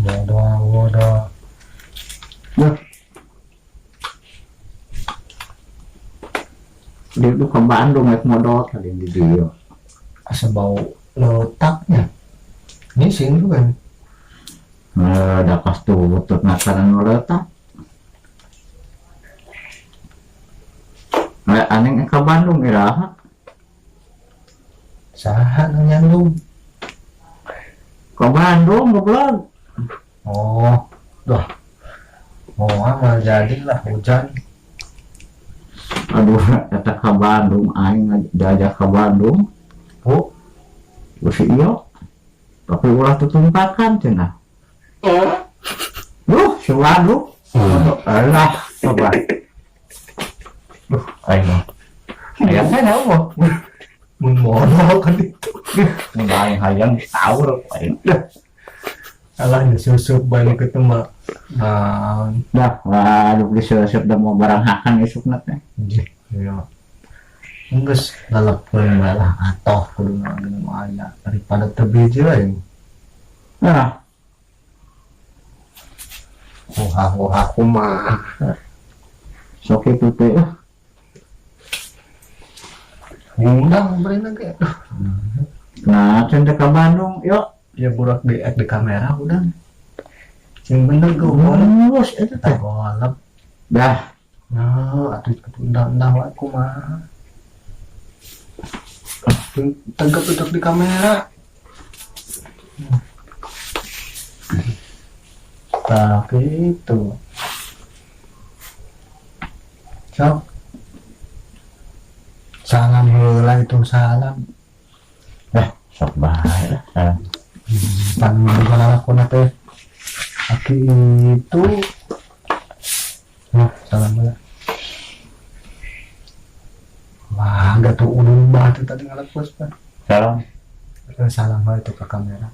Modal modal. Duh. Dia tuh ke Bandung naik modal tadi di dia. Asa bau letaknya. Ini sing juga nih. Nah, dah pas tutut makanan letak. Nah, aneh ke Bandung iraha. Saha nu nyandung? Ke Bandung goblok. Oh, dah. Mau mah jadilah hujan. Aduh, kata ke Bandung aing diajak ke Bandung. Oh, si iyo. Tapi ulah tutumpakan cenah. Duh, si Bandung. Alah, coba. Duh, aing mah. Hayang kan Allah. Mun modal kan itu. Mun aing hayang tahu aing. Alah disusup bae nu kitu mah. Nah, Dah, waduh disusup dah mau barang hakan isukna teh. Iya. Geus lalepeun bae lah atoh kudu nu aya daripada teu biji lain. Nah, Huha-huha kumaha. Sok itu teh. Ngundang beurina ge. Nah, cenah ke Bandung, yuk. Ya burak di di kamera udah. Sing bener ge Geus eta teh. Golep. Dah, Nah, atuh undang-undang wae kumaha. Tegap duduk di kamera. Tah gitu. Sok. Salam heula itu salam. Dah, sok bae lah. Salam. Pan bukan lalakona teh. Aki itu. Nah, salam heula. Wah, enggak tuh ulun banget tadi ngelepus, Pak. Salam. Salam heula itu ke kamera.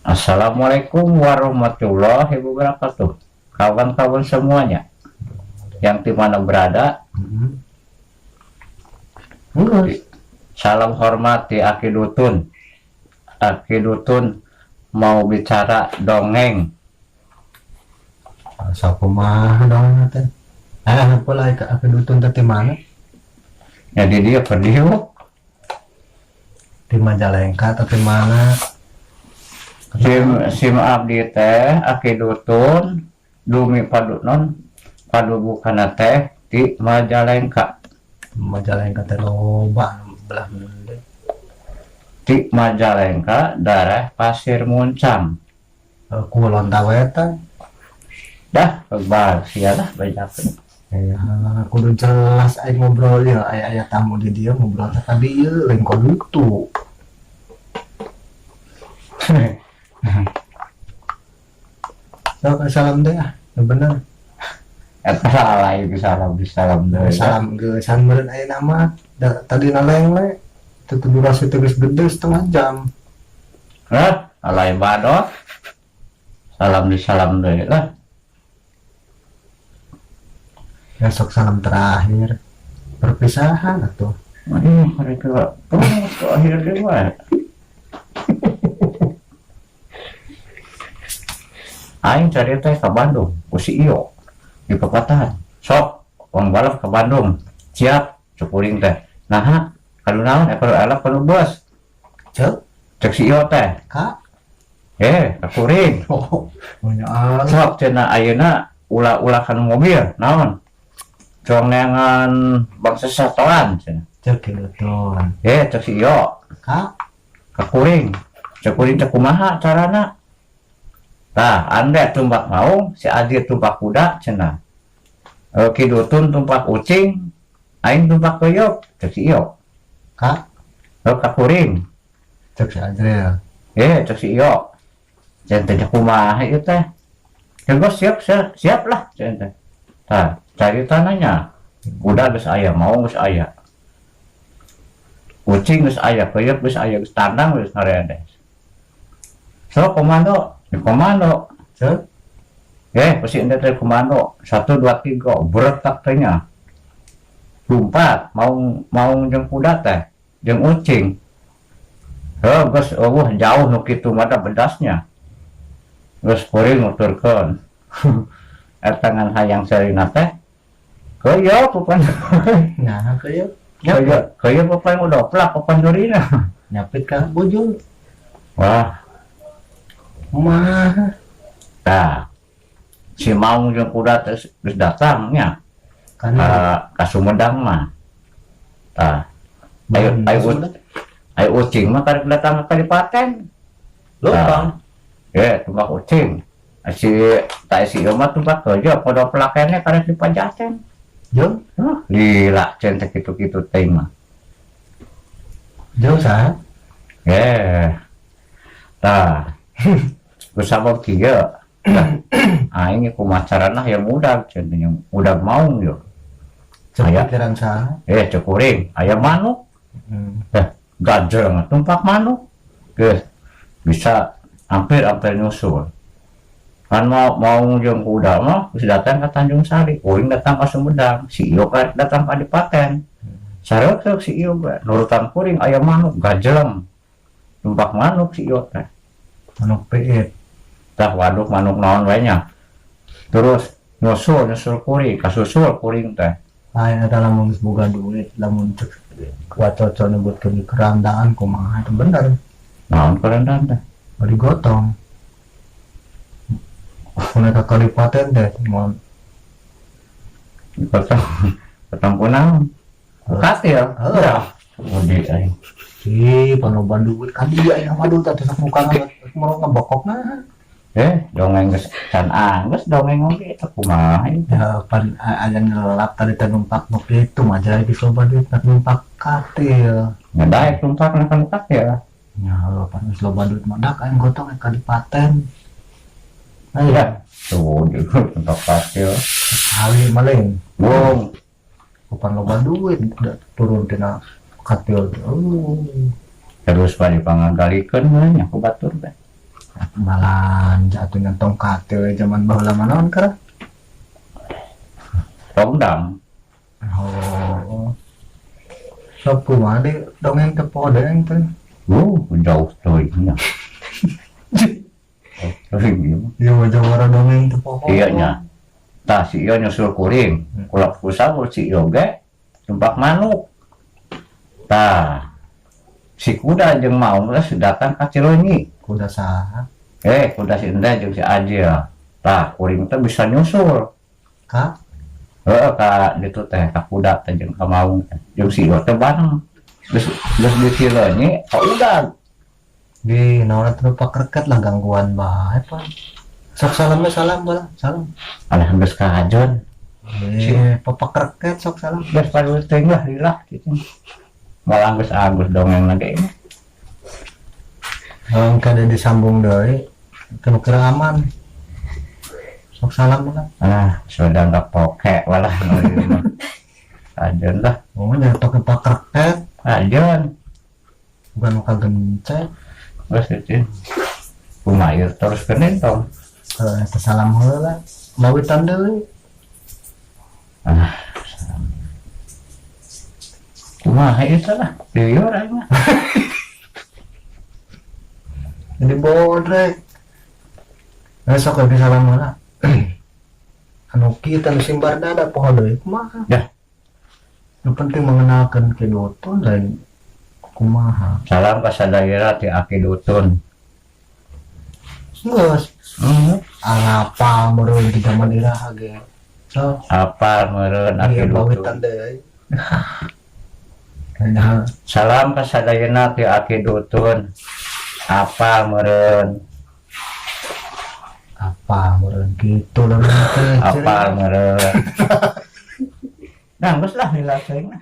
Assalamualaikum warahmatullahi wabarakatuh. Kawan-kawan semuanya yang di mana berada, salam hormat di Aki Dutun. Aki Dutun mau bicara dongeng. Asa kumaha dongeng teh? Apa lah Aki Dutun teh di mana? Jadi dia perdiuk. Di Majalengka atau di mana? Sim abdi teh Aki Dutun dumi padu non padu bukana teh di Majalengka. Majalengka teh loba belah mende. Di Majalengka daerah Pasir Muncang. Kulon ta wetan. Dah kebal sia lah banyak. Ya, kudu jelas aing ngobrol ya, aya tamu di dia ngobrol teh tadi ieu lain kudu. Sok salam deh ah, bener. Eta lain salam salam deui. Salam geusan meureun aya nama. Da, tadi nalengle teu durasi teh geus gede setengah jam. Hah, alai badot. Salam di salam deui lah. Ya sok salam terakhir. Perpisahan atuh. Aduh, mereka terus ke akhir deui wae. Aing cari teh ke Bandung, ku si Iyo di pepatahan. Sok, uang balap ke Bandung. Siap, cukuring teh. Naha, kadu naon, kadu elap, kadu bos. Cek? Cek si Iyo teh. Ka? Kakuring. Oh, banyak alat. Sok, cenah ayeuna ulah-ulah kan mobil, naon? Cong neangan bangsa satoan, cenah. Cek kieu. Cek si Iyo. Ka? Kakuring. Cek kuring cek kumaha carana? Tah, ande tumpak maung, si Adi tumpak kuda cenah. Ki Dutun tumpak ucing, aing tumpak koyok, cek si Iyo. Ka? Kakuring. Cek si Adriel. Cek si Iyo. Cenah teh kumaha ieu teh? Ya gua siap, siap, siap lah cenah teh. Tah, cari tanahnya. Kuda geus aya, maung geus aya. Ucing geus aya, koyok geus aya, geus tandang geus ngaredes. Sok komando, di komando. Cek? Pasti ente teh komando. 1, 2, 3, beretak teh nya. Lompat, maung jeung kuda teh, jeung ucing. Heuh, geus euweuh jauh nu kitu mah da bedasnya. Geus kuring nuturkeun. Eta ngan hayang seurina teh keuyeuh papan. Nah, kaya Keuyeuh, keuyeuh papan udah plak papan jurina. Nyapit ka bujul. Wah, Mah. Tah. Si Maung jeung kuda teh geus datang nya Kan ka ka Sumedang mah. Tah, ayo ayo ayo ucing mah karek datang ke kadipaten. Lupang. Eh, tumpak ucing. Si tak si ieu mah tumpak keuyeuh podo pelakene karek dipajaten. Jauh, Huh, lila cen teh kitu-kitu teh mah. Jauh sah. Eh. Tah. Geus sabab kieu. Tah, aing kumaha carana yang mudag cen yang mudag maung yo. Cek Aya. pikiran sah. Eh, cek kuring, aya manuk. Gajeng tumpak manuk. Geus bisa hampir-hampir nyusul. Kan mau mau jeung kuda mah geus datang ke Tanjung Sari, kuring datang ke Sumedang, si Iyo kan datang ke Adipaten. Sareuk si Iyo ge nurutan kuring aya manuk gajeleng. Tumpak manuk si Iyo teh. Manuk piit. Tah waduk manuk naon wae nya. Terus nyusul nyusul kuring, kasusul kuring teh. Lain eta lamun geus boga duit, lamun cek wacoco nyebutkeun kerandaan kumaha itu bener. Naon kerandaan teh? Bari gotong. Mun ka kadipaten teh mau. Gotong. Gotong kunaon? Katil. Heeh. Budi aing. Si panoban duit kan dia yang mah duit teh sok muka mau ngebokokna. Eh, dongeng geus can anggeus dongeng oge eta kumaha ieu teh? Ya pan aya ngelap tadi teh numpak nu kitu mah jadi geus loba duit numpak katil. Ngedaek tumpakna kana katil. Ya pan geus loba duit mah dak aing gotong ka kadipaten. Ayo. Ya, tuh tumpak katil. Sekali maling. Bung, Kapan loba duit da, turun tina katil. Oh, terus bari pangagalikeun we nya ku batur teh. Balanja atuh nyantong katil zaman baheula mah naon keur? Tongdang. Oh. Sok kumaha deui dongeng teh poho dongeng teh. Jauh teuing nya. Jauh teuing ieu mah. Ieu mah jawara dongeng teh poho. Iya nya. Tah si ieu nyusul kuring. Kulak kusabur si ieu ge tumpak manuk. Tah si kuda jeung maung geus datang ka Cileunyi. Kuda saha? Eh, kuda si Enda jeung si Ajil. Tah, kuring teh bisa nyusul. Ka? Heeh, ka ditu teh ka kuda teh jeung ka maung teh. Jeung si ieu teh bareng. Geus geus di Cileunyi ka udag. Di naon atuh pakreket lah gangguan bae pan. Sok salam we, salam bola, salam. Alah geus kajon. Eh, papakreket sok salam. Geus padul teuing lah lila kitu. Malah geus agus dongeng lagi ini. Heung kada disambung deui. Teu keur aman. Sok salam bola. Ah, sudah nggak poke walah. Kajon lah. Oh, nyatok ke pakreket, Kajon. Bukan muka gencet. Geus itu. Kumaha terus kenen tong. Eh, teh salam heula. Mawitan deui. Ah, kumaha ieu teh lah. Lieur aing mah. Jadi bodrek. Eh, sok lagi salam heula. Anu kita nu simbar dada poho deui kumaha? Dah. Nu penting mengenalkan Ki Dutun lain kumaha. Salam ka sadayana ti Aki Dutun. Geus. Angapal meureun di zaman iraha ge. So, Apal meureun Aki ieu Dutun. Mawitan deui. Nah, Salam ka sadayana ti Aki Dutun. Apal meureun. Apa meureun kitu lah teh. Apal meureun. Nah, geus lah lila teuing lah.